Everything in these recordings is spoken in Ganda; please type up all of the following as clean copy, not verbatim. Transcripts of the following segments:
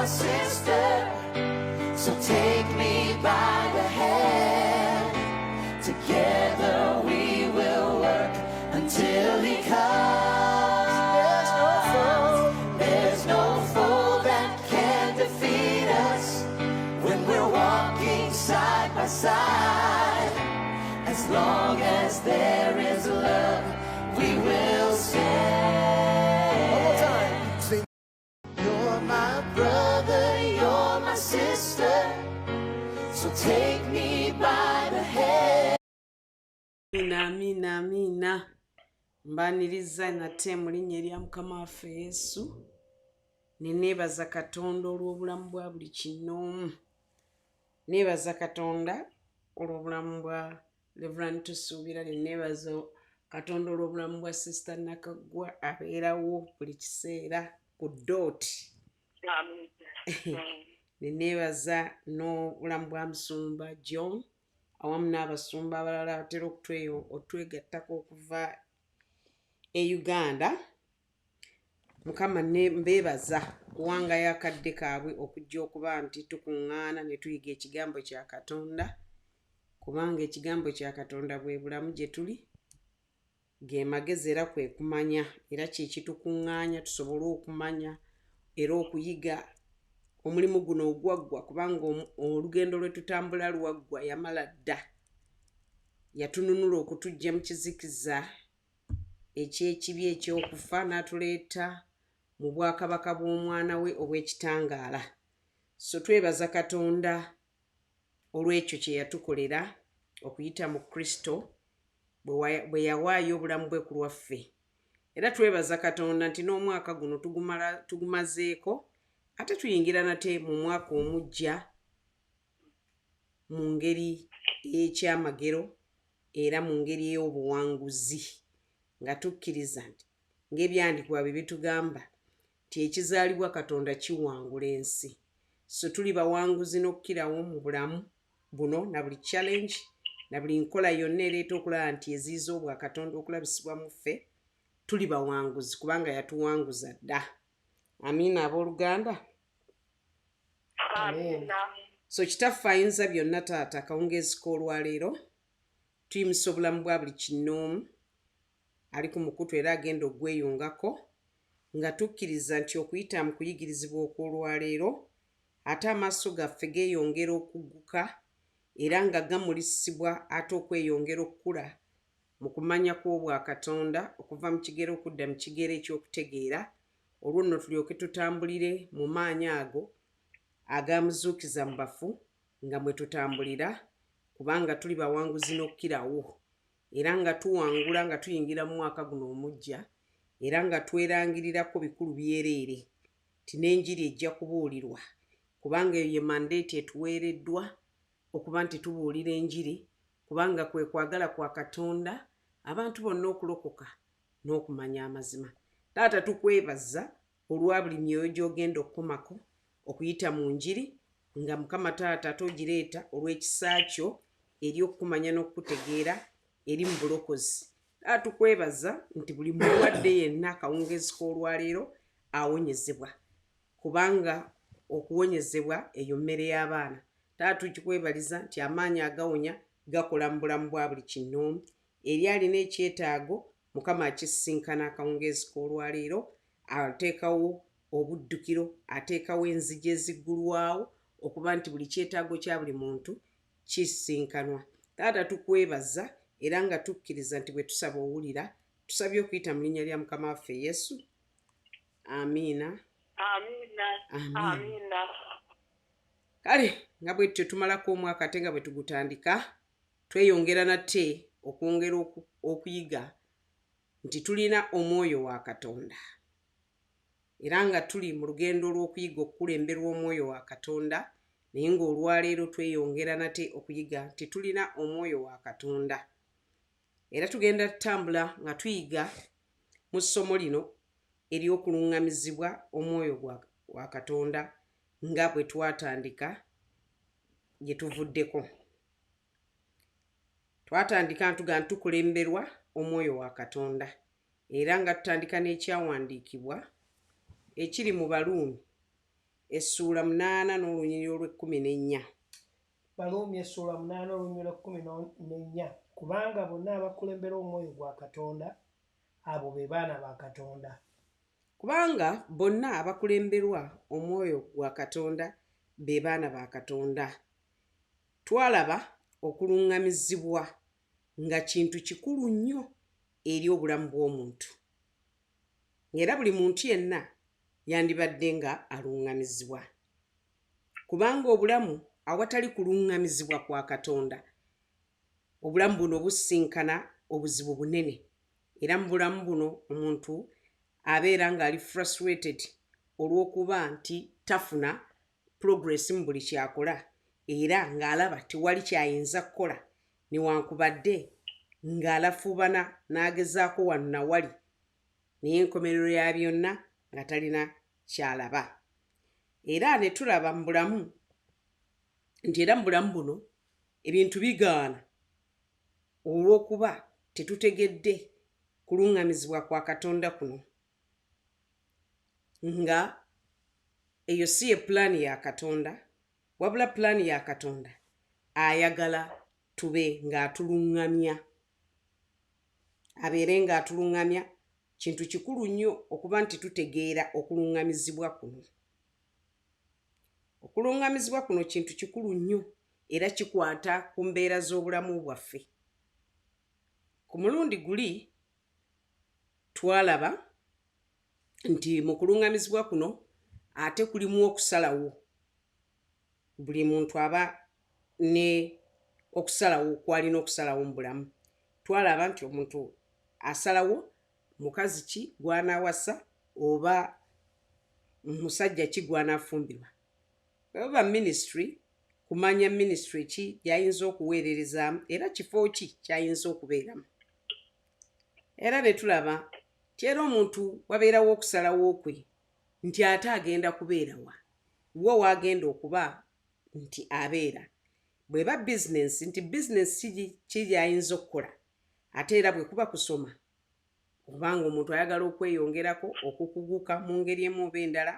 my sister. So take me by the hand. Together we will work until he comes. There's no foe. There's no foe that can defeat us when we're walking side by side. As long as there is love, we will stand. One more time. Sing. You're my brother, you're my sister. So take me by the hand. Amiina, amiina, amiina. Mbaniriza nate mu linnya erya Mukama waffe Yesu, ne neebaza Katonda olw'obulamu bwa buli kinnoomu. Neebaza Katonda olw'obulamu bwa Reverend Tusuubira, ne neebaza Katonda olw'obulamu bwa Sister Nakaggwa abeerawo buli kiseera ku dot. Ne neebaza n'obulamu bwa Musumba John awamu n'abasumba abalala abatera otwegattako okuva e Uganda. Mukama ne mbeebaza kuwangayo akadde kaabwe okujja okuba nti tukuŋŋaana ne tuyiga ekigambo kya Katonda, kubanga ekigambo kya Katonda bwe bulamu gye tuli, ge magezi era kwe kumanya, era kye kitukuŋŋaanya tusobole okumanya era okuyiga omulimu guno ogwaggwa, kubanga olugendo lwe tutambula lwaggwa, yamala dda, yatununula okutuggya mu kizikiza eky'ekibi eky'okufa n'atuleeta mu bwakabaka bw'omwana we obw'ekitangaala. So twebaza Katonda olw'ekyo kye yatukolera okuyita mu Kristo bwe yawaayo obulamu bwe ku lwaffe. Era twebaza Katonda nti n'omwaka guno tugumazeeko, ate tuyingira nate mu mwaka omuggya mu ngeri ey'ekyamagero era mu ngeri ey'obuwanguzi, nga tukkiriza nti ng'ebyandiikibwa bwe bitugamba nti ekizaalibwa Katonda kiwangula ensi. So tuli bawanguzi n'okukirawo mu bulamu buno, na buli challenge na buli nkola yonna ereeta okulaba nti eziiza obwakatonda okulabisibwa mu ffe. Tuli bawanguzi kubanga yatuwanguza dda. Amiina, abooluganda. Amiina. So Kitaffe ayinza byonna, Taata, akawungeezi k'olwaleero tuyimusa obulamu bwa buli kinnoomu ali ku mukutu era agenda ogweyungako, nga tukkiriza nti okuyita mu kuyigirizibwa okw'olwaleero ate amaaso gaffe geeyongera okugguka era nga gamulisibwa, ate okweyongera okukula mu kumanya kw'obwakatonda okuva mu kigero okudda mu kigero eky'okutegeera. Olwo nno tulyoke tutambulire mu maanyi ago agamuzuukiza mu bafu nga mwe tutambulira, kubanga tuli bawanguzi n'okukirawo, era nga tuwangula nga tuyingira mu mwaka guno omuggya, era nga twerangirirako bikulu byereere nti n'enjiri ejja kubuulirwa, kubanga eyo ye mandate etuweereddwa okuba nti tubuulira enjiri, kubanga kwe kwagala kwa Katonda abantu bonna okulokoka n'okumanya amazima. Taata, tukwebaza olwa buli myoyo gy'ogenda okukomako okuyita mu njiri, nga Mukama Taata ate ogireeta olw'ekisa kyo eri okukumanya n'okukutegeera eri mu bulokozi. Taata, tukwebaza nti buli mulwadde yenna akawungeezi k'olwaleero awonyezebwa, kubanga okuwonyezebwa eyo mmere y'abaana. Taata, tukikwebaliza nti amaanyi agawonya gakola mu bulamu bwa buli kinnoomu eri alina ekyetaago. Mukama akisisinkana akawungeezi k'olwaleero, ateekawo obuddukiro, ateekawo enzigi eziggulwawo okuba nti buli kyetaago kya buli muntu kisisinkanwa. Taata, tukwebaza era nga tukkiriza nti bwe tusaba owulira. Tusabye okuyita mu linnya lya Mukama waffe Yesu, amiina. Amiina. Amiina. Amiina. Kale nga bwe tutyo tumalako omwaka, ate nga bwe tugutandika tweyongera nate okwongera okuyiga nti tulina omwoyo wa Katonda, era nga tuli mu lugendo lw'okuyiga okukulemberwa omwoyo wa Katonda. Naye ng'olwaleero tweyongera nate okuyiga nti tulina omwoyo wa Katonda, era tugenda tutambula nga tuyiga mu ssomo lino ery'okuluŋŋamizibwa omwoyo wa Katonda, nga bwe twatandika gye tuvuddeko. Twatandika ntuga nti tukulemberwa omwoyo wa Katonda, era nga tutandika n'ekyawandiikibwa ekiri mu Baluumi. Essuula 8 n'olunyiriri olw'e-14. Baruumi essuula 8 olunyiriri lw'e-14. Kubanga bonna abakulembera omwoyo gwa Katonda, abo be baana ba Katonda. Kubanga bonna abakulemberwa omwoyo gwa Katonda be baana ba Katonda. Twalaba okuluŋŋamizibwa nga kintu kikulu nnyo eri obulamu bw'omuntu, ng'era buli muntu yenna yandibadde nga aluŋŋamizibwa, kubanga obulamu awatali kuluŋŋamizibwa kwa Katonda, obulamu buno busisinkana obuzibu bunene. Era mu bulamu buno omuntu abeera ng'ali frustrated olw'okuba nti tafuna progress mu buli kyakola, era ng'alaba tewali kyayinza kukola, newankubadde ng'alafuubana n'agezaako wano na wali, naye enkomerero ya byonna nga talina kyalaba. Era ne tulaba mu bulamu nti era mu bulamu buno ebintu bigaana olw'okuba tetutegedde kuluŋŋamizibwa kwa Katonda kuno, nga eyo si ye pulaani ya Katonda, wabula pulaani ya Katonda ayagala tube ng'atuluŋŋamya, abeere ng'atuluŋŋamya. Kintu kikulu nnyo okuba nti tutegeera okuluŋŋamizibwa kuno. Okuluŋŋamizibwa kuno kintu kikulu nnyo era kikwata ku mbeera z'obulamu bwaffe. Ku mulundi guli twalaba nti mu kuluŋŋamizibwa kuno ate kulimu okusalawo. Buli muntu aba ne okusalawo kwalina okusalawo mu bulamu. Twalaba nti omuntu asalawo mukazi ki gw'anaawasa oba musajja ki gw'anaafumbirwa. Bwe ministry, kumanya ministry ki gy'ayinza okuweererezaamu era kifo ki ky'ayinza okubeeramu. Era ne tulaba nti era omuntu wabeerawo okusalawo kwe nti ate agenda kubeera wa, wo waagenda okuba nti abeera. Bw'eba bizinensi, nti bizinensi ki gy'ayinza okukola. Ate era bwe kuba kusoma, obanga omuntu ayagala okweyongerako okukuguka mu ngeri emu oba endala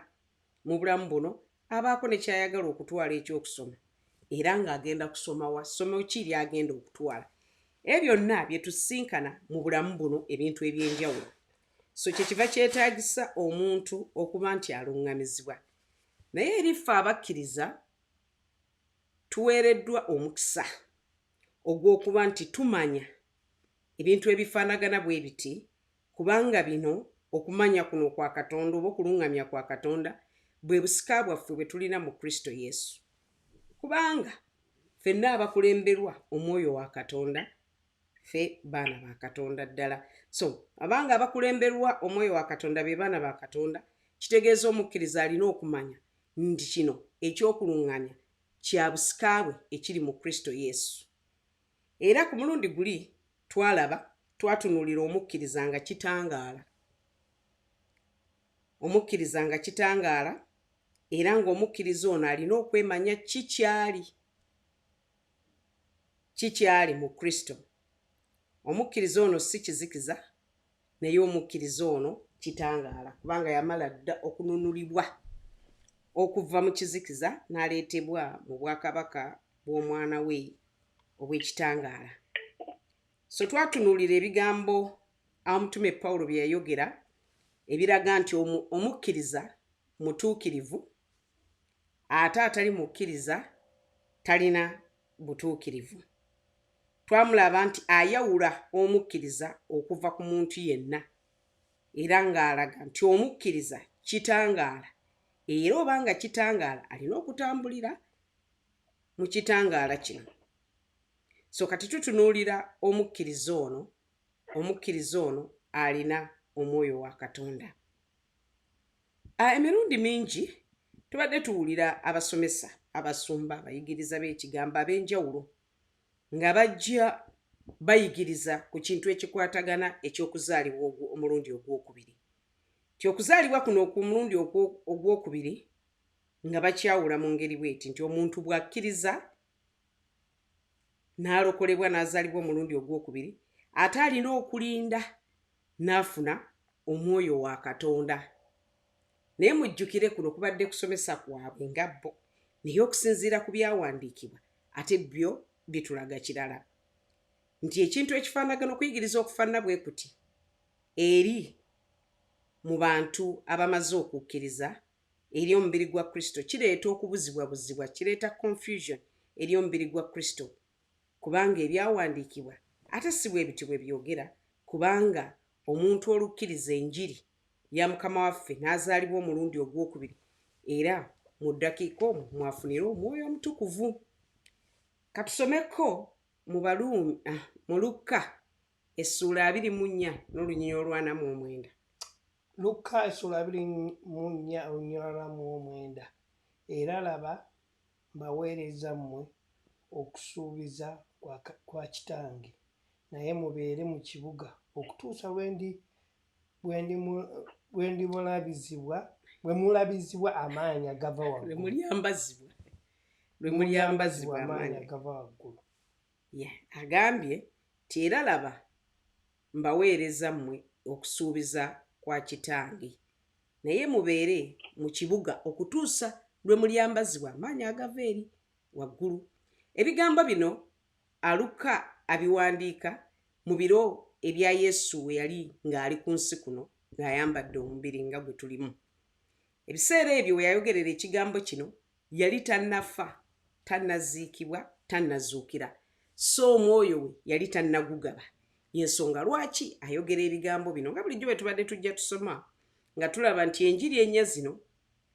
mu bulamu buno, abaako ne ky'ayagala okutwala ekyokusoma, era ng'agenda kusoma wa, ssomero ki ly'agenda okutwala. Ebyo byonna bye tusisinkana mu bulamu buno, ebintu eby'enjawulo. So kyekiva kyetaagisa omuntu okuba nti aluŋŋamizibwa. Naye eri ffe abakkiriza tuweereddwa omukisa ogw'okuba nti tumanya ebintu ebifaanagana bwe biti, kubanga bino okumanya kuno kwa Katonda oba okuluŋŋamya kwa Katonda bwe busika bwaffe bwe tulina mu Kristo Yesu. Kubanga ffenna abakulemberwa omwoyo wa Katonda, ffe baana ba Katonda ddala. So abanga abakulemberwa omwoyo wa Katonda be baana ba Katonda, kitegeeza omukkiriza alina okumanya nti kino eky'okuluŋŋamya kya busika bwe ekiri mu Kristo Yesu. Era ku mulundi guli twalaba, twatunuulira omukkiriza nga kitangaala, omukkiriza nga kitangaala, era ng'omukkiriza ono alina okwemanya kikyali kikyali mu Kristo. Omukkiriza ono si kizikiza, naye omukkiriza ono kitangaala, kubanga yamala dda okununulibwa okuva mu kizikiza n'aleetebwa mu bwakabaka bw'omwana we obw'ekitangaala. So twatunuulira ebigambo omutume Pawulo bye yayogera ebiraga nti omukkiriza mutuukirivu, ate atali mukkiriza talina butuukirivu. Twamulaba nti ayawula omukkiriza okuva ku muntu yenna, era ng'alaga nti omukkiriza kitangaala, era obanga kitangaala alina okutambulira mu kitangaala kino. So kati tutunuulira omukkiriza ono. Omukkiriza ono alina omwoyo wa Katonda. Emirundi mingi tubadde tuwulira abasomesa, abasumba, abayigiriza b'ekigambo ab'enjawulo nga bajja bayigiriza ku kintu ekikwatagana eky'okuzaalibwa omulundi ogwokubiri, nti okuzaalibwa kuno okw'omulundi ogwokubiri nga bakyawula mu ngeri bweti nti omuntu bw'akkiriza n'alokolebwa n'azaalibwa omulundi ogwokubiri, ate alina okulinda n'afuna omwoyo wa Katonda. Naye mujjukire kuno kubadde kusomesa kwabwe nga bo, naye okusinziira ku byawandiikibwa ate byo bitulaga kirala, nti ekintu ekifaanagana, okuyigiriza okufaanana bwe kuti eri mu bantu abamaze okukkiriza eri omubiri gwa Kristo kireeta okubuzibwabuzibwa, kireeta confusion eri omubiri gwa Kristo, kubanga ebyawandiikibwa ate si bwe bityo bwe byogera. Kubanga omuntu olukkiriza enjiri ya Mukama waffe n'azaalibwa omulundi ogwokubiri, era mu ddakiika omwo mwafunira Omwoyo Omutukuvu. Katusomeko mu Baluumi, mu Lukka essuula 24 n'olunyiriri olwana mu omwenda. Lukka essuula 24 olunyiriri 49. Era laba, mbaweereza mmwe okusuubiza kwa Kitange, naye mubeere mu kibuga okutuusa lwe mulabizibwa amaanyi agava lwe waggulu. Mulyambazibwa, lwe mulyambazibwa amaanyi amaanyi agava waggulu. Yeah, agambye nti era laba mbaweereza mmwe okusuubiza kwa Kitange, naye mubeere mu kibuga okutuusa lwe mulyambazibwa amaanyi agava eri waggulu. Ebigambo bino Aluka abiwandiika mu biro ebya Yesu we yali ng'ali ku nsi kuno ng'ayambadde omubiri nga gwe tulimu. Ebiseera ebyo we yayogerera ekigambo kino yali tannafa, tannaziikibwa, tannazuukira, so omwoyo we yali tannagugaba. Yensonga lwaki ayogera ebigambo bino, nga bulijjo bwe tubadde tujja tusoma nga tulaba nti enjiri ennya zino,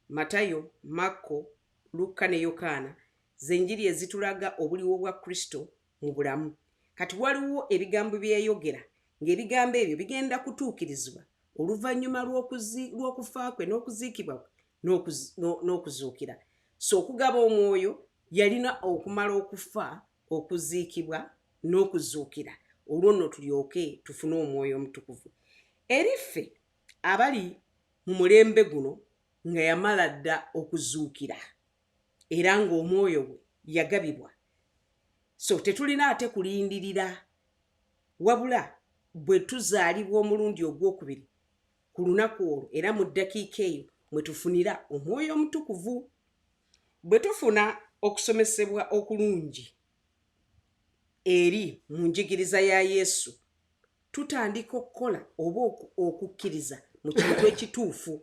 Matayo, Makko, Lukka ne Yokaana, z'enjiri ezitulaga obuliwo bwa Kristo mu bulamu. Kati waliwo ebigambo bye yayogera ng'ebigambo ebyo bigenda kutuukirizibwa oluvannyuma lw'okufa kwe n'okuziikibwa kwe n'okuzuukira. So okugaba omwoyo yalina okumala okufa, okuziikibwa n'okuzuukira, olwo nno tulyoke tufune Omwoyo Omutukuvu. Eri ffe abali mu mulembe guno nga yamala dda okuzuukira era ng'omwoyo gwe yagabibwa, so tetulina ate kulindirira, wabula bwe tuzaalibwa omulundi ogwokubiri, ku lunaku olwo era mu ddakiika eyo mwe tufunira Omwoyo Omutukuvu. Bwe tufuna okusomesebwa okulungi eri mu njigiriza ya Yesu, tutandika okukola oba okukkiriza mu kintu ekituufu.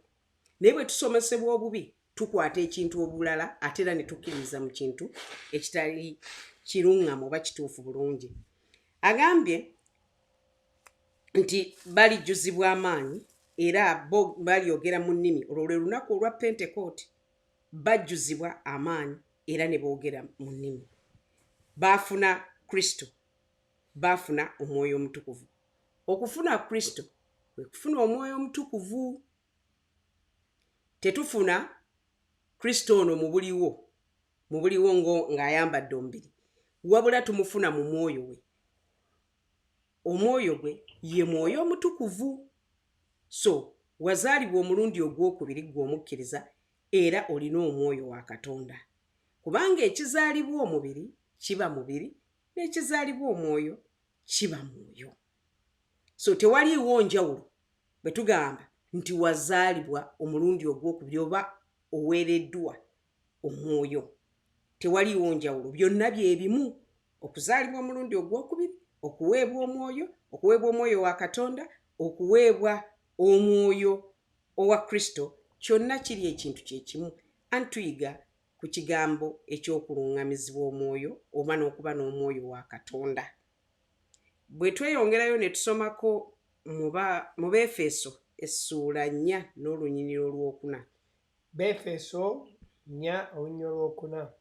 Naye bwe tusomesebwa obubi, tukwata ekintu obulala ate era ne tukkiririza mu kintu ekitali kiruŋŋamu oba kituufu bulungi. Agambye nti balijjuzibwa amaanyi era bo balyogera mu nnimi. Olwo lwe lunaku olwa Pentekooti, bajjuzibwa amaanyi era ne boogera mu nnimi. Baafuna Kristo, baafuna Omwoyo Omutukuvu. Okufuna Kristo kwe kufuna Omwoyo Omutukuvu. Tetufuna Kristo ono mu buliwo ng'ayambadde omubiri, wabula tumufuna mu mwoyo we. Omwoyo gwe ye Mwoyo Omutukuvu. So wazaalibwa omulundi ogwokubiri gwe omukkiriza, era olina Omwoyo wa Katonda, kubanga ekizaalibwa omubiri kiba mubiri, n'ekizaalibwa omwoyo kiba mwoyo. So tewaliiwo njawulo bwe tugamba nti wazaalibwa omulundi ogwokubiri oba oweereddwa omwoyo. Tewaliiwo njawulo, byonna bye bimu: okuzaalibwa omulundi ogwokubiri, okuweebwa omwoyo, okuweebwa Omwoyo wa Katonda, okuweebwa omwoyo owa Kristo, kyonna kiri ekintu kyekimu. Anti tuyiga ku kigambo eky'okuluŋŋamizibwa omwoyo oba n'okuba n'Omwoyo wa Katonda. Bwe tweyongerayo ne tusomako mu Beefeso essuula 4 n'olunyiriri olwokuna. Befeso 4 olunyiriri olwokuna.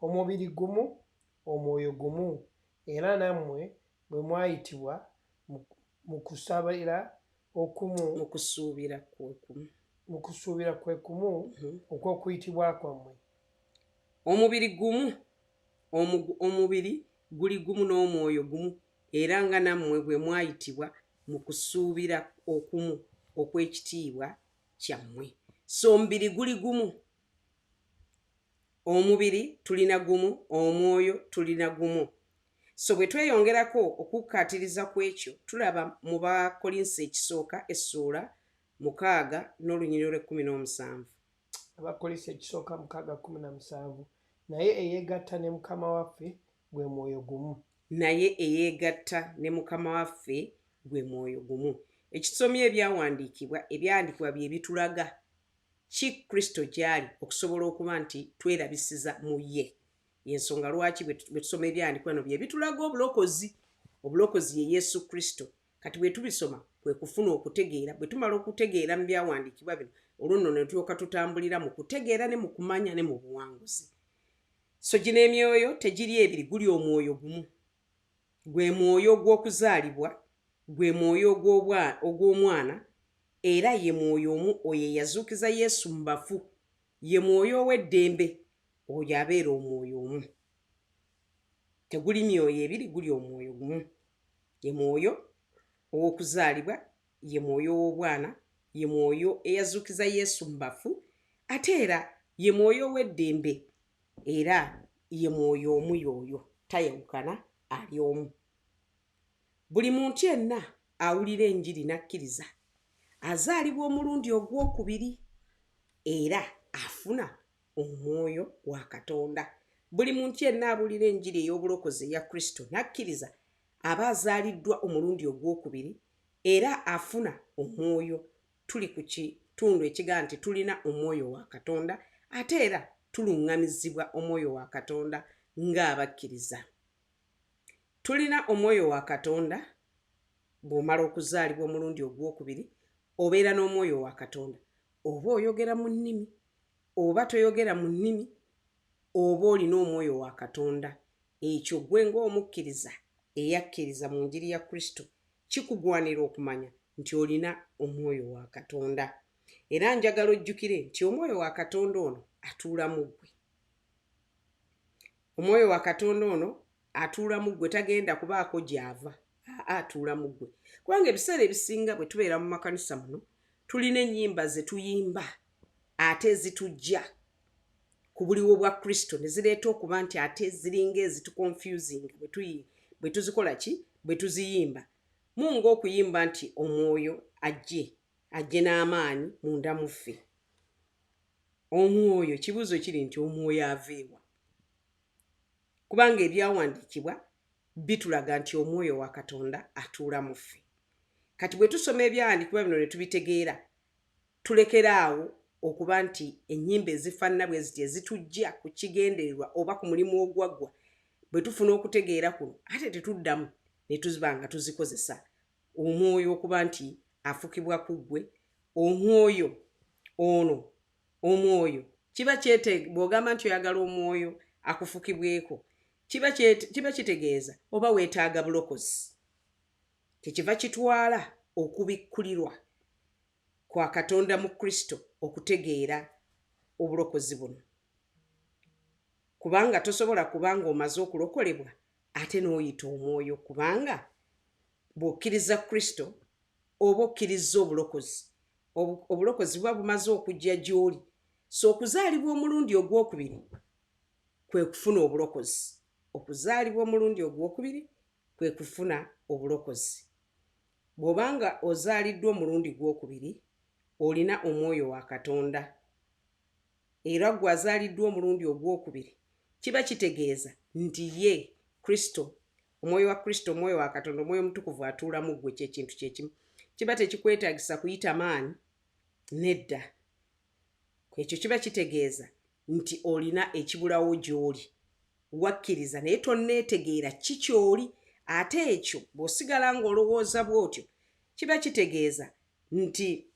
Omubiri gumu, omwoyo gumu, era nammwe bwe mwayitibwa mu kusabira okumu, mu kusuubira kwe kumu, mu kusuubira kwe kumu okw'okuyitibwa kwammwe. Omubiri gumu, omubiri guli gumu n'omwoyo gumu, era nga nammwe bwe mwayitibwa mu kusuubira okumu okw'ekitiibwa kyammwe. So omubiri guli gumu, omubiri tulina gumu, omwoyo tulina gumu. So bwe tweyongerako okukkaatiriza ku ekyo, tulaba mu Bakolinso ekisooka essuula 6 n'olunyiriri olw'ekkumi n'omusanvu. Abakkolinso ekisooka 6:17. Naye eyeegatta ne Mukama waffe gwe mwoyo gumu. Naye eyeegatta ne Mukama waffe gwe mwoyo gumu. Ekisomya ebyawandiikibwa, ebyawandiikibwa bye bitulaga ki Kristo gy'ali, okusobola okuba nti twerabisiza mu ye. Yensonga lwaki bwe tusoma ebyawandiikibwa bino, bye bitulaga obulokozi. Obulokozi ye Yesu Kristo. Kati bwe tubisoma, kwe kufuna okutegeera. Bwe tumala okutegeera mu byawandiikibwa bino, olwo nno ne tulyoka tutambulira mu kutegeera ne mu kumanya ne mu buwanguzi. So gino emyoyo tegiri ebiri, guli omwoyo gumu. Gwe mwoyo ogw'okuzaalibwa, gwe mwoyo ogw'omwana, era ye mwoyo omu oyo eyazuukiza Yesu mu bafu, ye mwoyo ow'eddembe. Oyo abeera omwoyo omu. Teguli myoyo ebiri, guli omwoyo gumu. Ye mwoyo ow'okuzaalibwa, ye mwoyo ow'obwana, ye mwoyo eyazuukiza Yesu mu bafu, ate era ye mwoyo ow'eddembe, era ye mwoyo omu. Y'oyo tayawukana, ali omu. Buli muntu yenna awulira enjiri n'akkiriza azaalibwa omulundi ogwokubiri era afuna omwoyo wa Katonda. Buli muntu yenna abuulira enjiri ey'obulokozi eya Kristo n'akkiriza aba azaaliddwa omulundi ogwokubiri era afuna omwoyo. Tuli ku kitundu ekigaa nti tulina omwoyo wa Katonda, ate era tuluŋŋamizibwa omwoyo wa Katonda ng'abakkiriza. Tulina omwoyo wa Katonda. Bw'omala okuzaalibwa omulundi ogwokubiri, obeera n'omwoyo wa Katonda. Oba oyogera mu nnimi oba toyogera mu nnimi, oba olina omwoyo wa Katonda. Ekyo gwe ng'omukkiriza eyakkiriza mu njiri ya Kristo kikugwanira okumanya nti olina omwoyo wa Katonda. Era njagala ojjukire nti omwoyo wa Katonda ono atuula mu ggwe. Omwoyo wa Katonda ono atuula mu ggwe, tagenda kubaako gy'ava, aa atuula mu ggwe. Kubanga ebiseera ebisinga bwe tubeera mu makanisa muno, tulina ennyimba ze tuyimba ate ezitujja ku buliwo bwa Kristo, ne zireeta okuba nti ate ziringa ezituconfusing bwe tuzikola ki, bwe tuziyimba mu ng'okuyimba nti omwoyo ajje, ajje n'amaanyi munda mu ffe. Omwoyo, kibuuzo kiri nti omwoyo aveewa? Kubanga ebyawandiikibwa bitulaga nti omwoyo wa Katonda atuula mu ffe. Kati bwe tusoma ebyawandiikibwa bino ne tubitegeera, tulekera awo okuba nti ennyimba ezifaanana bwe ziti ezitujja ku kigendererwa oba ku mulimu ogwaggwa. Bwe tufuna okutegeera kuno, ate tetuddamu ne tuziba nga tuzikozesa. Omwoyo okuba nti afukibwa ku ggwe, omwoyo ono, omwoyo kiba kyete bw'ogamba nti oyagala omwoyo akufukibweko, kiba kitegeeza oba weetaaga bulokozi. Kyekiva kitwala okubikkulirwa kwa Katonda mu Kristo okutegeera obulokozi buno, kubanga tosobola kubanga omaze okulokolebwa ate n'oyita omwoyo. Kubanga bw'okkiriza Kristo oba okkiriza obulokozi, obulokozi buba bumaze okujja gy'oli. So okuzaalibwa omulundi ogwokubiri kwe kufuna obulokozi. Okuzaalibwa omulundi ogwokubiri kwe kufuna obulokozi. Bw'obanga ozaaliddwa omulundi gwokubiri, olina omwoyo wa Katonda. Era gwe azaaliddwa omulundi ogwokubiri, kiba kitegeeza nti ye Kristo, omwoyo wa Kristo, omwoyo wa Katonda, omwoyo omutukuvu atuula mu ggwe. Kyekintu kyekimu, kiba tekikwetaagisa kuyita maanyi, nedda. Ekyo kiba kitegeeza nti olina ekibulawo gy'oli. Wakkiriza naye tonneetegeera ki ky'oli. Ate ekyo bw'osigala ng'olowooza bw'otyo, kiba kitegeeza nti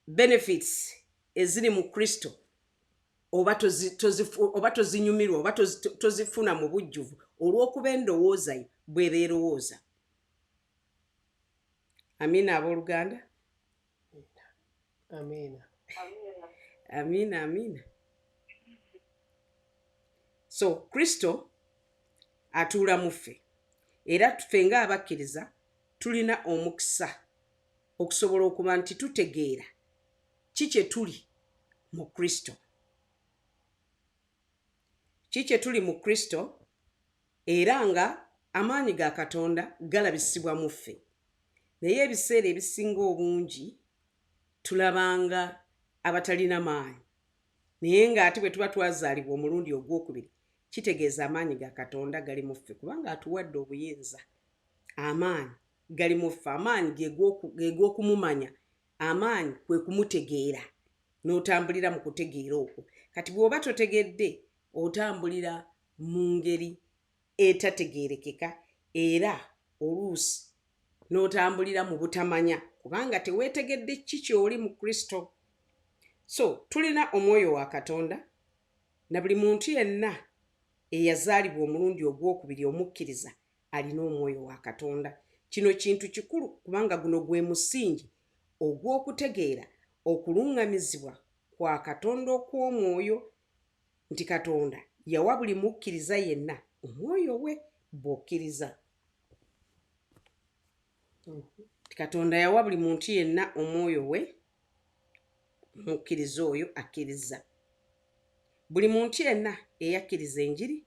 benefits eziri mu Kristo oba tozinyumirwa oba tozifuna mu bujjuvu olw'okuba endowooza yo bw'eba erowooza. Amiina, abooluganda. Amiina. Amiina, amiina. So Kristo atuula mu ffe, era ffe ng'abakkiriza tulina omukisa okusobola okuba nti tutegeera ki kye tuli mu Kristo, ki kye tuli mu Kristo, era nga amaanyi ga Katonda galabisibwa mu ffe. Naye ebiseera ebisinga obungi tulabanga abatalina maanyi, naye ng'ate bwe tuba twazaalibwa omulundi ogwokubiri, kitegeeza amaanyi ga Katonda gali mu ffe, kubanga atuwadde obuyinza. Amaanyi gali mu ffe, amaanyi ge g'okumumanya, amaanyi kwe kumutegeera n'otambulira mu kutegeera okwo. Kati bw'oba totegedde, otambulira mu ngeri etategeerekeka, era oluusi n'otambulira mu butamanya, kubanga teweetegedde ki ky'oli mu Kristo. So tulina omwoyo wa Katonda, na buli muntu yenna eyazaalibwa omulundi ogwokubiri omukkiriza alina omwoyo wa Katonda. Kino kintu kikulu, kubanga guno gwe musingi ogw'okutegeera okuluŋŋamizibwa kwa Katonda okw'omwoyo, nti Katonda yawa buli mukkiriza yenna omwoyo we. Bw'okkiriza, Katonda yawa buli muntu yenna omwoyo we, omukkiriza oyo akkiriza. Buli muntu yenna eyakkiriza enjiri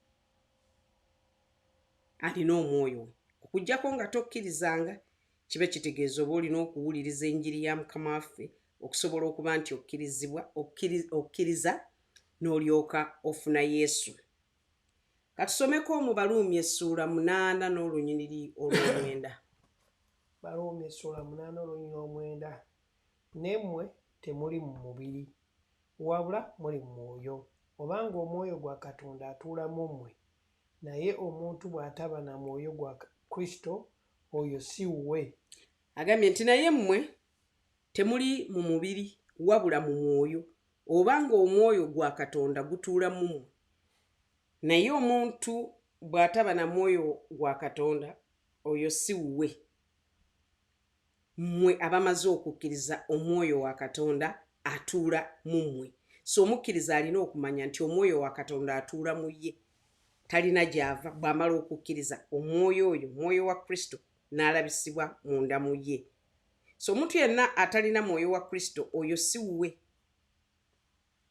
alina omwoyo we. Okuggyako nga tokkirizanga, kiba kitegeeza oba olina okuwuliriza enjiri ya Mukama waffe okusobola okuba nti okkirizibwa, okkiriza n'olyoka ofuna Yesu. Katusomeko mu Baluumi essuula 8 n'olunyiriri olw'omwenda. Baluumi essuula 8 olunyiriri 9. Nemmwe temuli mu mubiri, wabula muli mu mwoyo, obanga omwoyo gwa Katonda atuula mu mmwe. Naye omuntu bw'ataba na mwoyo gwa Kristo, oyo si wuwe. Agambye nti naye mmwe temuli mu mubiri, wabula mu mwoyo, obanga omwoyo gwa Katonda gutuula mu mmwe. Naye omuntu bw'ataba na mwoyo gwa Katonda, oyo si wuwe. Mmwe abamaze okukkiriza, omwoyo wa Katonda atuula mu mmwe. So omukkiriza alina okumanya nti omwoyo wa Katonda atuula mu ye, talina gy'ava. Bw'amala okukkiriza, omwoyo oyo, omwoyo wa Kristo, n'alabisibwa munda mu ye. So omuntu yenna atalina mwoyo wa Kristo, oyo si wuwe.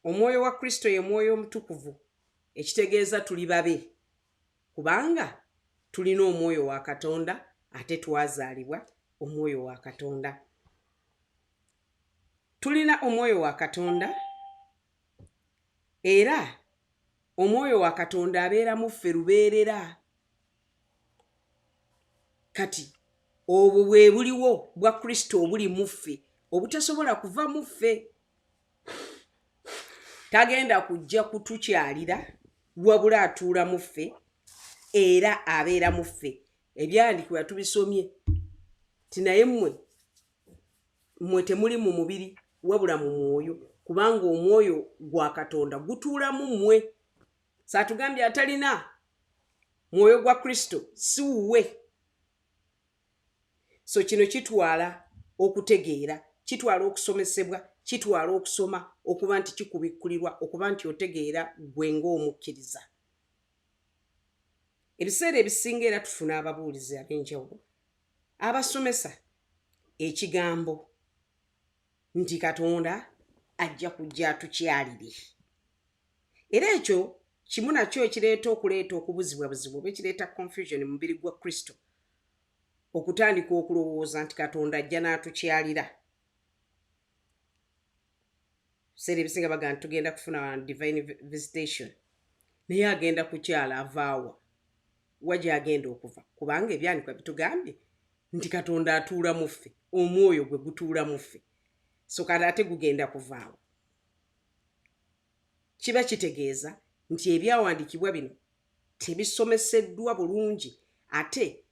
Omwoyo wa Kristo ye Mwoyo Omutukuvu, ekitegeeza tuli babe, kubanga tulina omwoyo wa Katonda, ate twazaalibwa omwoyo wa Katonda. Tulina omwoyo wa Katonda, era omwoyo wa Katonda abeera mu ffe lubeerera. Kati obwo bwe buliwo bwa Kristo obuli mu ffe, obutasobola kuva mu ffe. Tagenda kujja kutukyalira, wabula atuula mu ffe era abeera mu ffe. Ebyawandiikibwa tubisomye ti naye mmwe temuli mu mubiri, wabula mu mwoyo, kubanga omwoyo gwa Katonda gutuula mu mmwe. Saatugambye atalina mwoyo gwa Kristo si wuwe. So kino kitwala okutegeera, kitwala okusomesebwa, kitwala okusoma, okuba nti kikubikkulirwa, okuba nti otegeera ggwe ng'omukkiriza. Ebiseera ebisinga era tufuna ababuulizi ab'enjawulo abasomesa ekigambo nti Katonda ajja kujja atukyalire, era ekyo kimu nakyo ekireeta okuleeta okubuzibwabuzibwa oba ekireeta confusion mu mubiri gwa Kristo, okutandika okulowooza nti Katonda ajja n'atukyalira. Biseera ebisinga bagamba nti tugenda kufuna divine visitation, naye agenda kukyala avaawa? Wa gy'agenda okuva? Kubanga ebyanikwa bitugambye nti Katonda atuula mu ffe, omwoyo gwe gutuula mu ffe. So kati ate gugenda kuvaawa? Kiba kitegeeza nti ebyawandiikibwa bino tebisomeseddwa bulungi, ate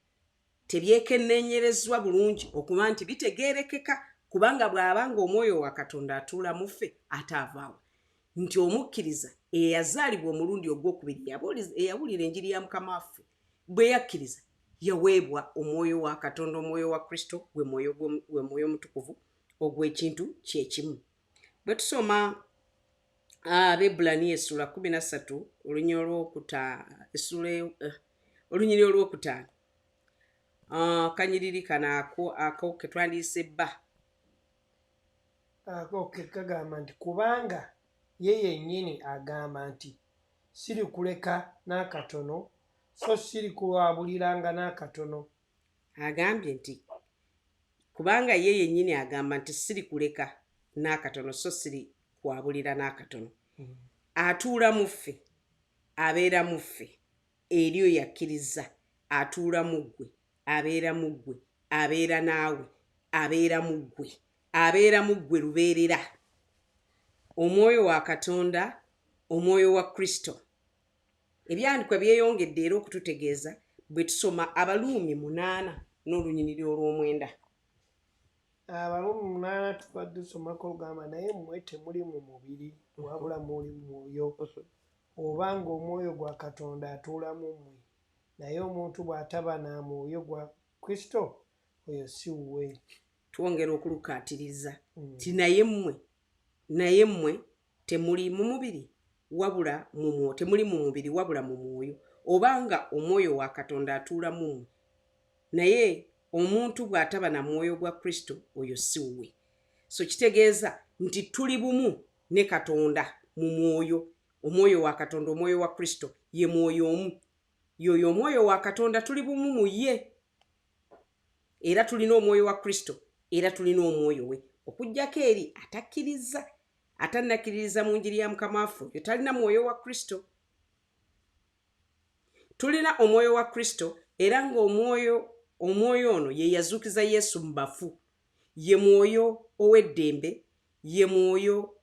tebyekenneenyerezwa bulungi okuba nti bitegeerekeka, kubanga bw'aba ng'omwoyo wa Katonda atuula mu ffe, ate avaawa? Nti omukkiriza eyazaalibwa omulundi ogwokubiri, eyawulira enjiri ya Mukama waffe, bwe yakkiriza yaweebwa omwoyo wa Katonda, omwoyo wa Kristo, gwe mwoyo omutukuvu ogw'ekintu kyekimu. Bwe tusoma Abebbulaniya essuula 13 olunyiri olwokutaano, kanyiriri kano ako ketwandiise bba. Ako ke kagamba nti kubanga ye yennyini agamba nti sirikuleka n'akatono, so sirikulwabuliranga n'akatono. Agambye nti Kubanga ye yennyini agamba nti sirikuleka n'akatono, so siri kwabulira n'akatono. Atuula mu ffe, abeera mu ffe, eri oyo akkiriza, atuula mu ggwe, abeera mu ggwe, abeera naawe, abeera mu ggwe, abeera mu ggwe lubeerera. Omwoyo wa Katonda, Omwoyo wa Kristo. Ebyawandiikibwa byeyongedde era okututegeeza bwe tusoma Abaruumi munaana n'olunyiriri olw'omwenda. Abaruumi munaana tuba tusomako olugamba, naye mmwe temuli mu mubiri, wabula muli mu mwoyo, oba ng'omwoyo gwa Katonda atuula mu mmwe. Naye omuntu bw'ataba na mwoyo gwa Kristo, oyo si wuwe. Twongera okulukaatiriza nti naye mmwe, naye mmwe temuli mu mubiri wabula mu mwoyo, temuli mu mubiri wabula mu mwoyo, oba nga omwoyo wa Katonda atuula mu mmwe. Naye omuntu bw'ataba na mwoyo gwa Kristo, oyo si wuwe. So kitegeeza nti tuli bumu ne Katonda mu mwoyo. Omwoyo wa Katonda, omwoyo wa Kristo, ye mwoyo omu. Y'oyo omwoyo wa Katonda, tuli bumu mu ye. Era tulina omwoyo wa Kristo, era tulina omwoyo we. Okuggyako eri atakkiriza, atannakkiririza mu njiri ya Mukama waffe, oyo talina mwoyo wa Kristo. Tulina omwoyo wa Kristo, era ng'omwoyo omwoyo ono ye yazuukiza Yesu mu bafu. Ye mwoyo ow'eddembe, ye mwoyo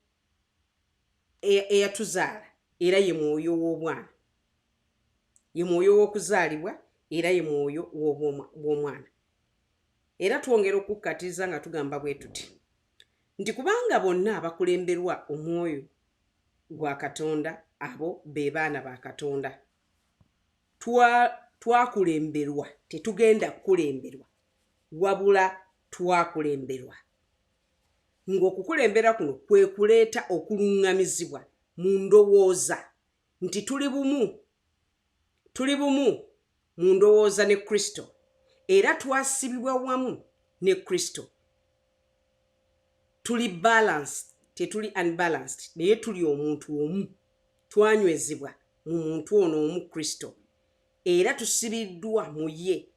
eyatuzaala, era ye mwoyo w'obwana. Ye mwoyo w'okuzaalibwa, era ye mwoyo w'omwana. Era twongera okukkatiriza nga tugamba bwe tuti nti kubanga bonna abakulemberwa omwoyo gwa Katonda, abo be baana ba Katonda. Twakulemberwa, tetugenda kukulemberwa, wabula twakulemberwa. Ng'okukulembera kuno kwe kuleeta okuluŋŋamizibwa mu ndowooza nti tuli bumu, tuli bumu mu ndowooza ne Kristo, era twasibibwa wamu ne Kristo. Tuli balanced, tetuli unbalanced, naye tuli omuntu omu. Twanywezebwa mu muntu ono omu Kristo, era tusibiddwa mu ye.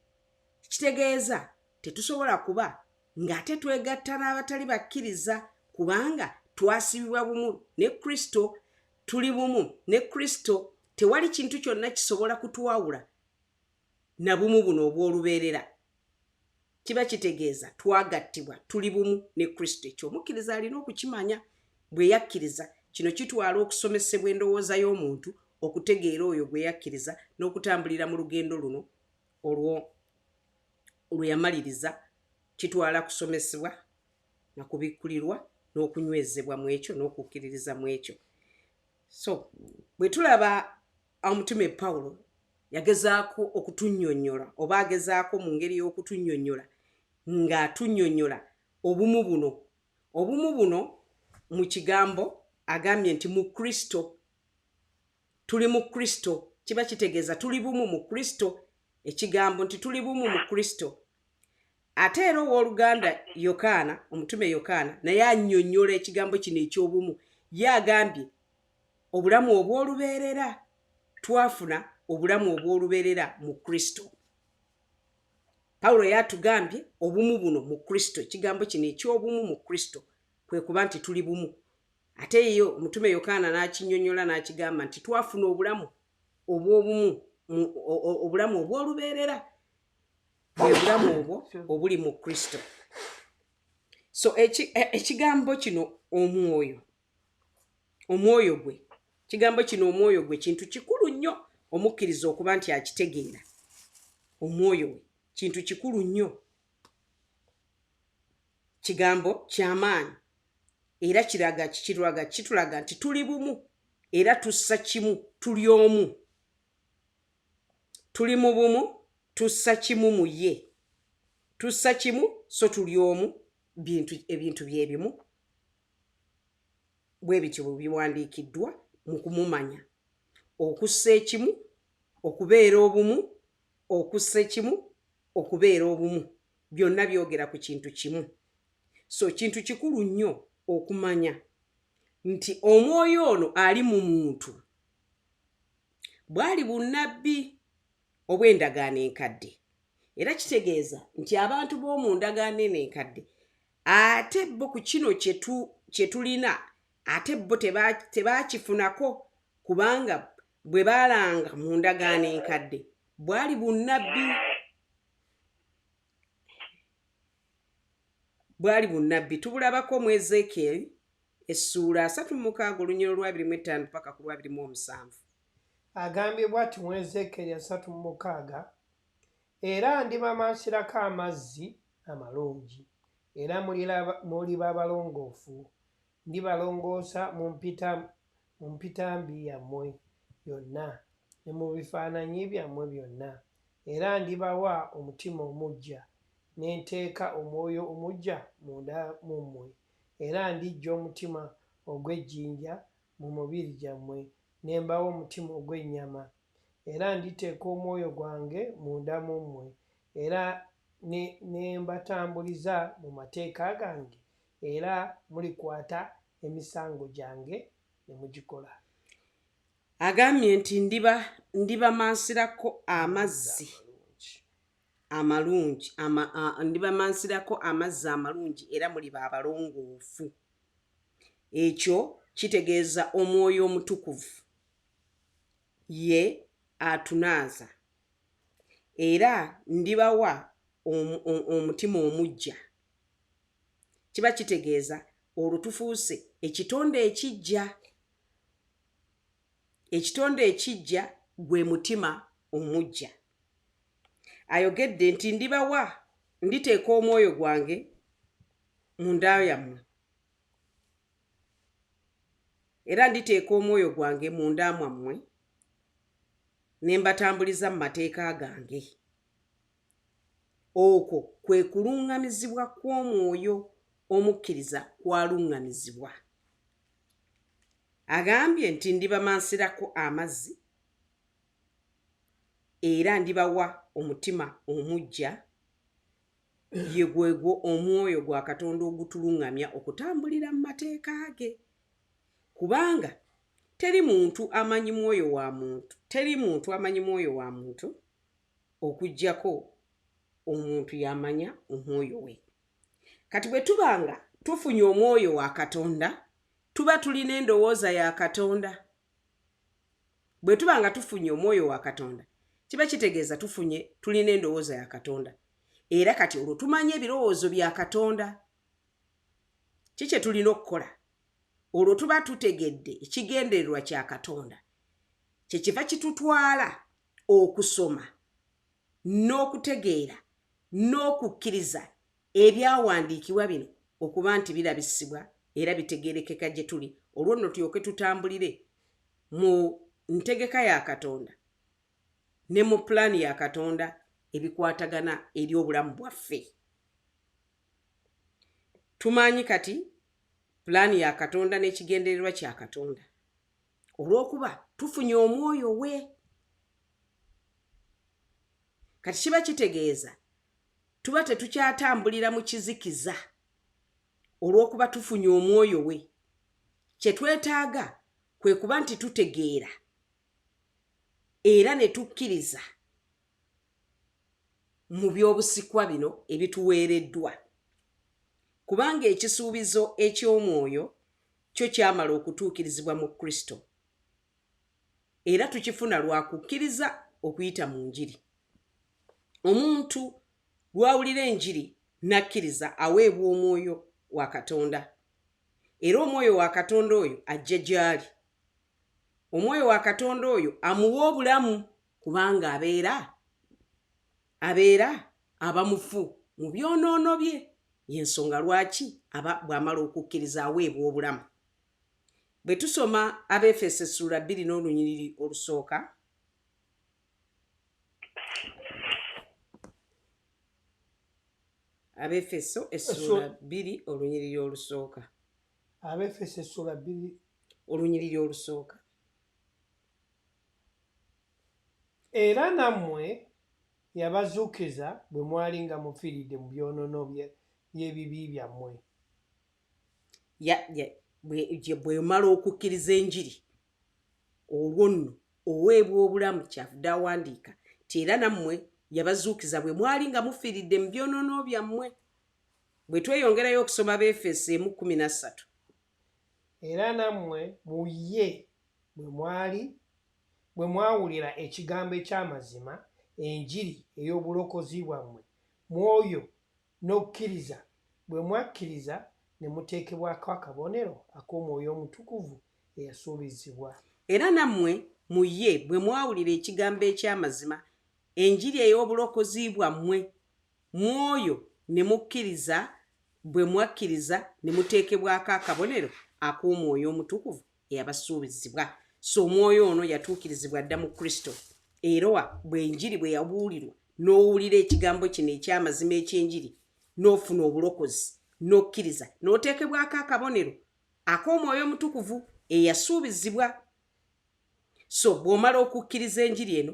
Kitegeeza tetusobola kuba ng'ate twegatta n'abatali bakkiriza, kubanga twasibibwa bumu ne Kristo, tuli bumu ne Kristo. Tewali kintu kyonna kisobola kutwawula na bumu buno obw'olubeerera. Kiba kitegeeza twagattibwa, tuli bumu ne Kristo. Ekyo omukkiriza alina okukimanya bwe yakkiriza. Kino kitwala okusomesebwa endowooza y'omuntu okutegeera oyo gwe yakkiriza n'okutambulira mu lugendo luno olwo lwe yamaliriza. Kitwala kusomesebwa na kubikkulirwa n'okunywezebwa mu ekyo n'okukkiririza mu ekyo. So bwe tulaba omutume Pawulo yagezaako okutunnyonnyola, oba agezaako mu ngeri y'okutunnyonnyola, ng'atunnyonnyola obumu buno. Obumu buno mu kigambo agambye nti mu Kristo, tuli mu Kristo. Kiba kitegeeza tuli bumu mu Kristo, ekigambo nti tuli bumu mu Kristo. Ate era owooluganda Yokaana, omutume Yokaana, naye annyonnyola ekigambo kino eky'obumu. Ye agambye obulamu obw'olubeerera, twafuna obulamu obw'olubeerera mu Kristo. Pawulo yatugambye obumu buno mu Kristo, ekigambo kino eky'obumu mu Kristo kwe kuba nti tuli bumu. Ate ye omutume Yokaana n'akinnyonnyola n'akigamba nti twafuna obulamu obw'obumu, obulamu obw'olubeerera, bwe bulamu obwo obuli mu Kristo. So ekigambo kino omwoyo, omwoyo gwe, kigambo kino omwoyo gwe kintu kikulu nnyo omukkiriza okuba nti akitegeera. Omwoyo we kintu kikulu nnyo, kigambo kyamaanyi, era kiraga kiraga kitulaga nti tuli bumu era tussa kimu, tuli omu, tuli mu bumu, tussa kimu mu ye, tussa kimu, so tuli omu. Ebintu bye bimu bwe bityo bwe biwandiikiddwa mu kumumanya. Okussa ekimu, okubeera obumu, okussa ekimu, okubeera obumu, byonna byogera ku kintu kimu. So kintu kikulu nnyo okumanya nti omwoyo ono ali mu muntu bwali bunnabbi obw'endagaano enkadde. Era kitegeeza nti abantu b'omu ndagaano eno enkadde ate bo ku kino kye tulina ate bo tebaakifunako, kubanga bwe baalanga mu ndagaano enkadde bwali bunnabbi, bwali bunnabbi. Tubulabako mu Ezeekyeri essuula 36 olunyiriri olwa 25 paka ku lwa 27. Agambye bw'ati mu Ezeekyeri 36, era ndibamansirako amazzi amalungi, era muliba balongoofu, ndibalongoosa mu mpitambi yammwe yonna ne mu bifaananyi byammwe byonna, era ndibawa omutima omuggya, ne nteeka omwoyo omuggya munda mu mmwe, era ndiggya omutima ogw'ejjinja mu mubiri gyammwe, ne mbawa omutima ogw'ennyama, era nditeeka omwoyo gwange munda mu mmwe, era ne mbatambuliza mu mateeka gange, era mulikwata emisango gyange ne mugikola. Agambye nti ndibamansirako amazzi amalungi, ndibamansirako amazzi amalungi, era muliba abalongoofu. Ekyo kitegeeza omwoyo omutukuvu ye atunaaza, era ndibawa omutima omuggya. Kiba kitegeeza olwo tufuuse ekitonde ekiggya. Ekitonde ekiggya gwe mutima omuggya. Ayogedde nti ndibawa, nditeeka omwoyo gwange munda yammwe, era nditeeka omwoyo gwange munda mwammwe, ne mbatambuliza mu mateeka gange. Okwo kwe kuluŋŋamizibwa kw'omwoyo omukkiriza kwaluŋŋamizibwa. Agambye nti ndibamansirako amazzi, era ndibawa omutima omuggya, ye gwegwo omwoyo gwa Katonda ogutuluŋŋamya okutambulira mu mateeka ge. Kubanga teri muntu amanyi mwoyo wa muntu, teri muntu amanyi mwoyo wa muntu okuggyako omuntu y'amanya omwoyo we. Kati bwe tuba nga tufunye omwoyo wa Katonda, tuba tulina endowooza ya Katonda. Bwe tuba nga tufunye omwoyo wa Katonda, kiba kitegeeza tufunye, tulina endowooza ya Katonda. Era kati olwo tumanye ebirowoozo bya Katonda. Ki kye tulina okukola? Olwo tuba tutegedde ekigendererwa kya Katonda, kye kiva kitutwala okusoma n'okutegeera n'okukkiriza ebyawandiikibwa bino okuba nti birabisibwa era bitegeerekeka gye tuli, olwo nno tulyoke tutambulire mu ntegeka ya Katonda ne mu pulaani ya Katonda ebikwatagana eri obulamu bwaffe. Tumanyi kati pulaani ya Katonda n'ekigendererwa kya Katonda olw'okuba tufunye omwoyo we. Kati kiba kitegeeza tuba tetukyatambulira mu kizikiza olw'okuba tufunye omwoyo we. Kye twetaaga kwe kuba nti tutegeera era ne tukkiriza mu by'obusikwa bino ebituweereddwa, kubanga ekisuubizo eky'omwoyo kyo kyamala okutuukirizibwa mu Kristo, era tukifuna lwa kukkiriza okuyita mu njiri. Omuntu lw'awulira enjiri n'akkiriza aweebwa omwoyo wa Katonda, era omwoyo wa Katonda oyo ajja gy'ali. Omwoyo wa Katonda oyo amuwa obulamu, kubanga abeera aba mufu mu byonoono bye. Y'ensonga lwaki aba bw'amala okukkiriza aweebwa obulamu. Bwe tusoma Abeefeso essuula 2 n'olunyiriri olusooka, Abeefeso essuula 2 olunyiriri olusooka. Abeefeso essuula 2 olunyiriri olusooka. Era nammwe yabazuukiza bwe mwali nga mufiiridde mu byonoono by'ebibi byammwe. Bw'omala okukkiriza enjiri, olwo nno oweebwa obulamu. Kyavudde awandiika nti era nammwe Yabazuukiza bwe mwali nga mufiiridde mu byonoono byammwe. Bwe tweyongerayo okusoma Abeefeso emu 13. Era nammwe mu ye bwe mwali bwe mwawulira ekigambo eky'amazima, enjiri ey'obulokozi bwammwe, mu oyo n'okukkiriza, bwe mwakkiriza ne muteekebwako akabonero ak'Omwoyo Omutukuvu eyasuubizibwa. Era nammwe mu ye bwe mwawulira ekigambo eky'amazima, enjiri ey'obulokozi bwammwe, mu oyo ne mukkiriza, bwe mwakkiriza ne muteekebwako akabonero ak'Omwoyo Omutukuvu eyabasuubizibwa. So Omwoyo ono yatuukirizibwa dda mu Kristo, era bwe enjiri bwe yabuulirwa n'owulira ekigambo kino eky'amazima eky'enjiri, n'ofuna obulokozi, n'okkiriza, n'oteekebwako akabonero ak'Omwoyo Omutukuvu eyasuubizibwa. So bw'omala okukkiriza enjiri eno,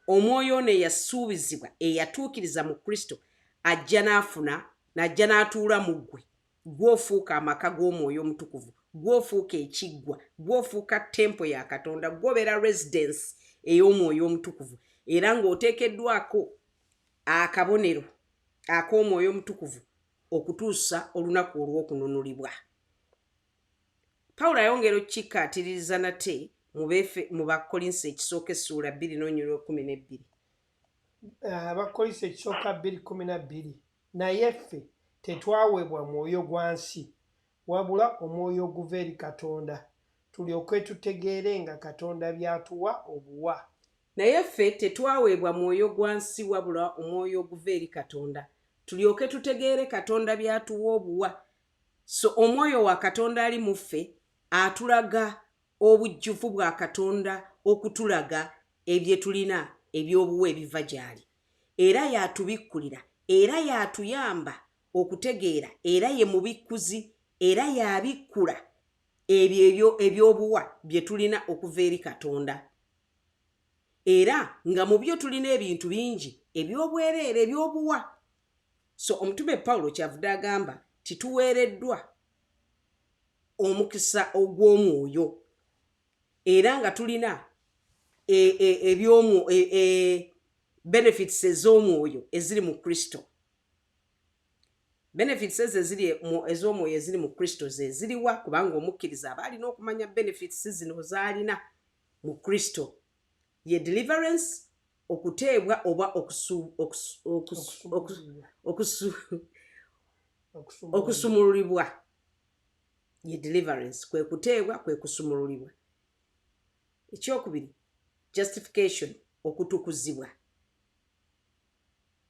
Omwoyo ono eyasuubizibwa eyatuukiriza mu Kristo ajja n'afuna n'ajja n'atuula mu ggwe. Gw'ofuuka amaka g'Omwoyo Omutukuvu, gw'ofuuka ekiggwa, gw'ofuuka temple ya Katonda, gw'obeera residence ey'Omwoyo Omutukuvu, era ng'oteekeddwako akabonero ak'Omwoyo Omutukuvu okutuusa olunaku olw'okununulibwa. Pawulo ayongera okukikkaatiriza nate mu Bakkolinso ekisooka essuula 2:12. Abakkolinso ekisooka 2:12. Naye ffe tetwaweebwa mwoyo gwa nsi, wabula omwoyo oguva eri Katonda, tulyoke tutegeere nga Katonda by'atuwa obuwa. Naye ffe tetwaweebwa mwoyo gwa nsi, wabula omwoyo oguva eri Katonda, tulyoke tutegeere Katonda by'atuwa obuwa. So Omwoyo wa Katonda ali mu ffe atulaga obujjuvu bwa Katonda, okutulaga ebye tulina eby'obuwa ebiva gy'ali, era y'atubikkulira, era y'atuyamba okutegeera, era ye mubikkuzi, era y'abikkula ebyo ebyobuwa bye tulina okuva eri Katonda, era nga mu byo tulina ebintu bingi eby'obwereere, ebyobuwa. So omutume Pawulo kyavudde agamba tituweereddwa omukisa ogw'omwoyo, era nga tulina ebyomu benefits ez'omwoyo eziri mu Kristo. Benefits ezo eziri ez'omwoyo eziri mu Kristo ze ziriwa? Kubanga omukkiriza aba alina okumanya benefits zino z'alina mu Kristo. Ye deliverance, okuteebwa oba okusumululibwa. Ye deliverance, kwe kuteebwa, kwe kusumululibwa. Ekyokubiri, justification, okutukuzibwa.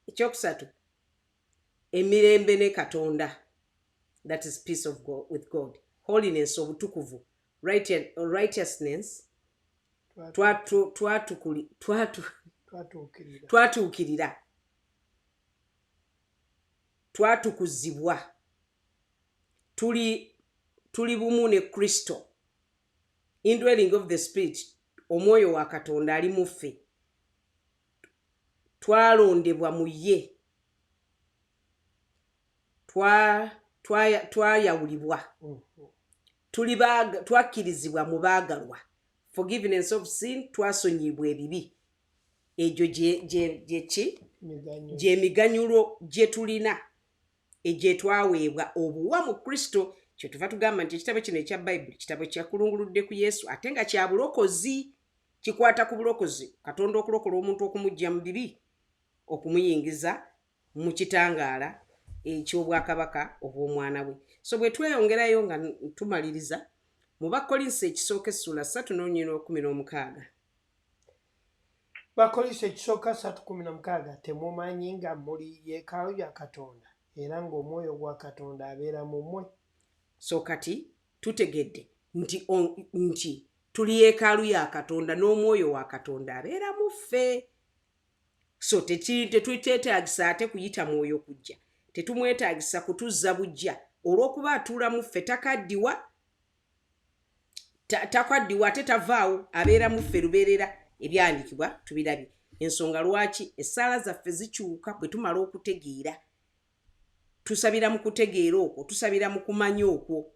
Ekyokusatu, emirembe ne Katonda, that is peace of God, with God, holiness, obutukuvu, righteousness, twatuukirira, twatukuzibwa, tuli bumu ne Kristo, indwelling of the Spirit, Omwoyo wa Katonda ali mu ffe, twalondebwa mu ye, twayawulibwa, twakkirizibwa mu baagalwa, forgiveness of sin, twasonyiyibwa ebibi. Egyo gyeki gyemiganyulo gye tulina egyetwaweebwa obuwa mu Kristo. Kyetuva tugamba nti ekitabo kino ekya Bayibuli kitabo kyakulunguludde ku Yesu, ate nga kya bulokozi, kikwata ku bulokozi, Katonda okulokola omuntu okumugja mu bibi okumuyingiza mu kitangaala eky'obwakabaka obw'omwana we. So bwe tweyongerayo nga tumaliriza mu Bakkolinso ekisooka essuula 3:16. Bakkolinso ekisooka 3:16. Temumanyi nga muli yeekaalu ya Katonda, era ng'Omwoyo gwa Katonda abeera mu mmwe? So kati tutegedde nti tuli yeekaalu ya Katonda n'Omwoyo wa Katonda abeera mu ffe. So tetwetagisa ate kuyita Mwoyo kujja, tetumwetagisa kutuzza bujja olw'okuba atuula mu ffe. Takaddiwa, ate tavaawo, abeera mu ffe lubeerera. Ebyandikibwa tubirabye, ensonga lwaki essaala zaffe zikyuka bwe tumala okutegeera. Tusabira mu kutegeera okwo, tusabira mu kumanya okwo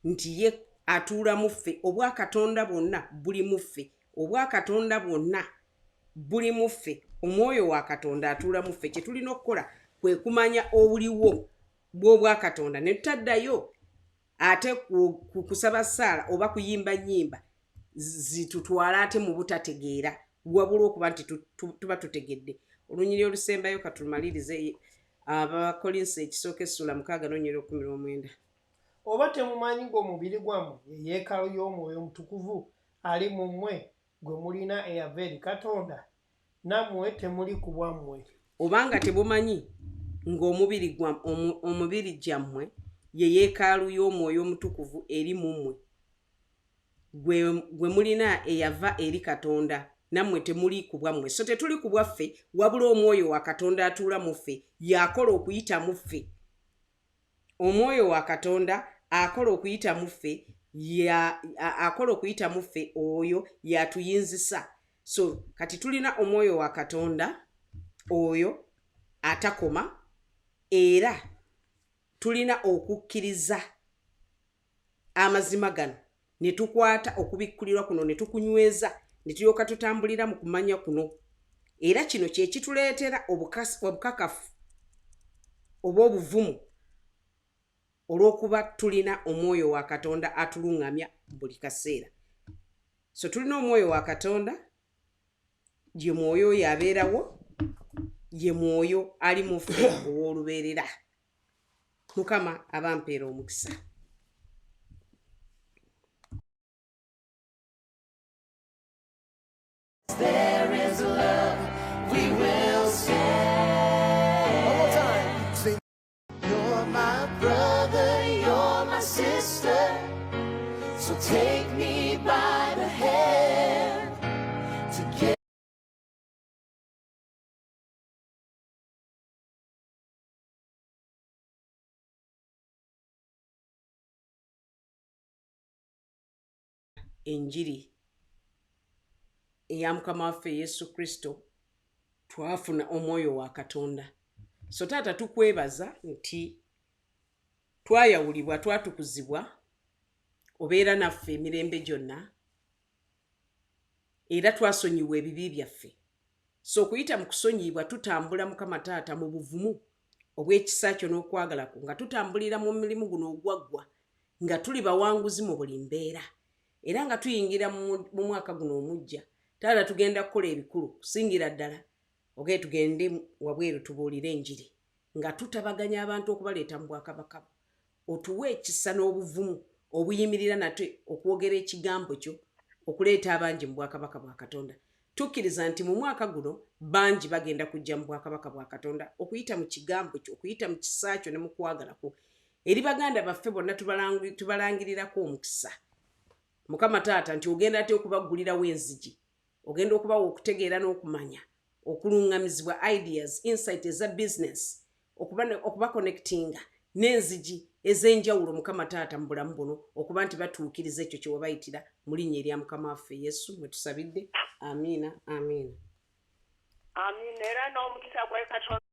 nti ye atuula mu ffe, obwakatonda bwonna buli mu ffe, obwakatonda bwonna buli mu ffe. Omwoyo wa Katonda atuula mu ffe. Kye tulina okukola kwe kumanya obuliwo bw'obwakatonda ne tutaddayo ate ku kusaba ssaala oba kuyimba nnyimba zitutwala ate mu butategeera, wabula okuba nti tuba tutegedde. Olunyiri olusembayo katumalirize, Abakolinso ekisooka essula 6 n'olunyiriri 19. Oba temumanyi ng'omubiri gwammwe ye yeekaalu y'Omwoyo Omutukuvu ali mu mmwe, gwe mulina eyava eri Katonda? Nammwe temuli ku bwammwe. Obanga temumanyi ng'omubiri gyammwe ye yeekaalu y'Omwoyo Omutukuvu eri mu mmwe, gwe mulina eyava eri Katonda, nammwe temuli ku bwammwe. So tetuli ku bwaffe, wabula Omwoyo wa Katonda atuula mu ffe y'akola okuyita mu ffe. Omwoyo wa Katonda akola okuyita mu ffe, akola okuyita mu ffe, oyo yatuyinzisa. So kati tulina Omwoyo wa Katonda oyo atakoma, era tulina okukkiriza amazima gano ne tukwata okubikkulirwa kuno ne tukunyweza ne tulyoka tutambulira mu kumanya kuno. Era kino kye kituleetera obukakafu oba obuvumu, olw'okuba tulina Omwoyo wa Katonda atuluŋŋamya buli kaseera. So tulina Omwoyo wa Katonda, ye Mwoyo oyo abeerawo, ye Mwoyo ali mu ffe ow'olubeerera. Mukama abampeera omukisa. There is love, we will stand. One more time. Sing. You're my brother, you're my sister. So take me by the hand to get Enjiri eya Mukama waffe Yesu Kristo, twafuna Omwoyo wa Katonda. So taata, tukwebaza nti twayawulibwa, twatukuzibwa, obeera naffe emirembe gyonna, era twasonyiwa ebibi byaffe. So okuyita mu kusonyiyibwa tutambula, Mukama taata, mu buvumu obw'ekisa kyo n'okwagala kwo, nga tutambulira mu mulimu guno ogwaggwa, nga tuli bawanguzi mu buli mbeera, era nga tuyingira mu mwaka guno omuggya. Taata, tugenda kukola ebikulu kusingira ddala. Ogee tugende wabweru tubuulire enjiri nga tutabaganya abantu okubaleeta mu bwakabaka bwo. Otuwe ekisa n'obuvumu obuyimirira nate okwogera ekigambo kyo, okuleeta abangi mu bwakabaka bwa Katonda. Tukkiriza nti mu mwaka guno bangi bagenda kujja mu bwakabaka bwa Katonda okuyita mu kigambo kyo, okuyita mu kisa kyo ne mu kwagala kwo. Eri baganda baffe bonna tubalangirirako omukisa, Mukama taata, nti ogenda ate okubaggulirawo enzigi, ogenda okubawa okutegeera n'okumanya, okuluŋŋamizibwa, ideas, insight eza business, okuba connectinga n'enzigi ez'enjawulo, Mukama taata, mu bulamu buno, okuba nti batuukiriza ekyo kye wabayitira. Mu linnya erya Mukama waffe Yesu mwe tusabidde, amiina, amiina. Amiina, era n'omukisa gwa Katonda.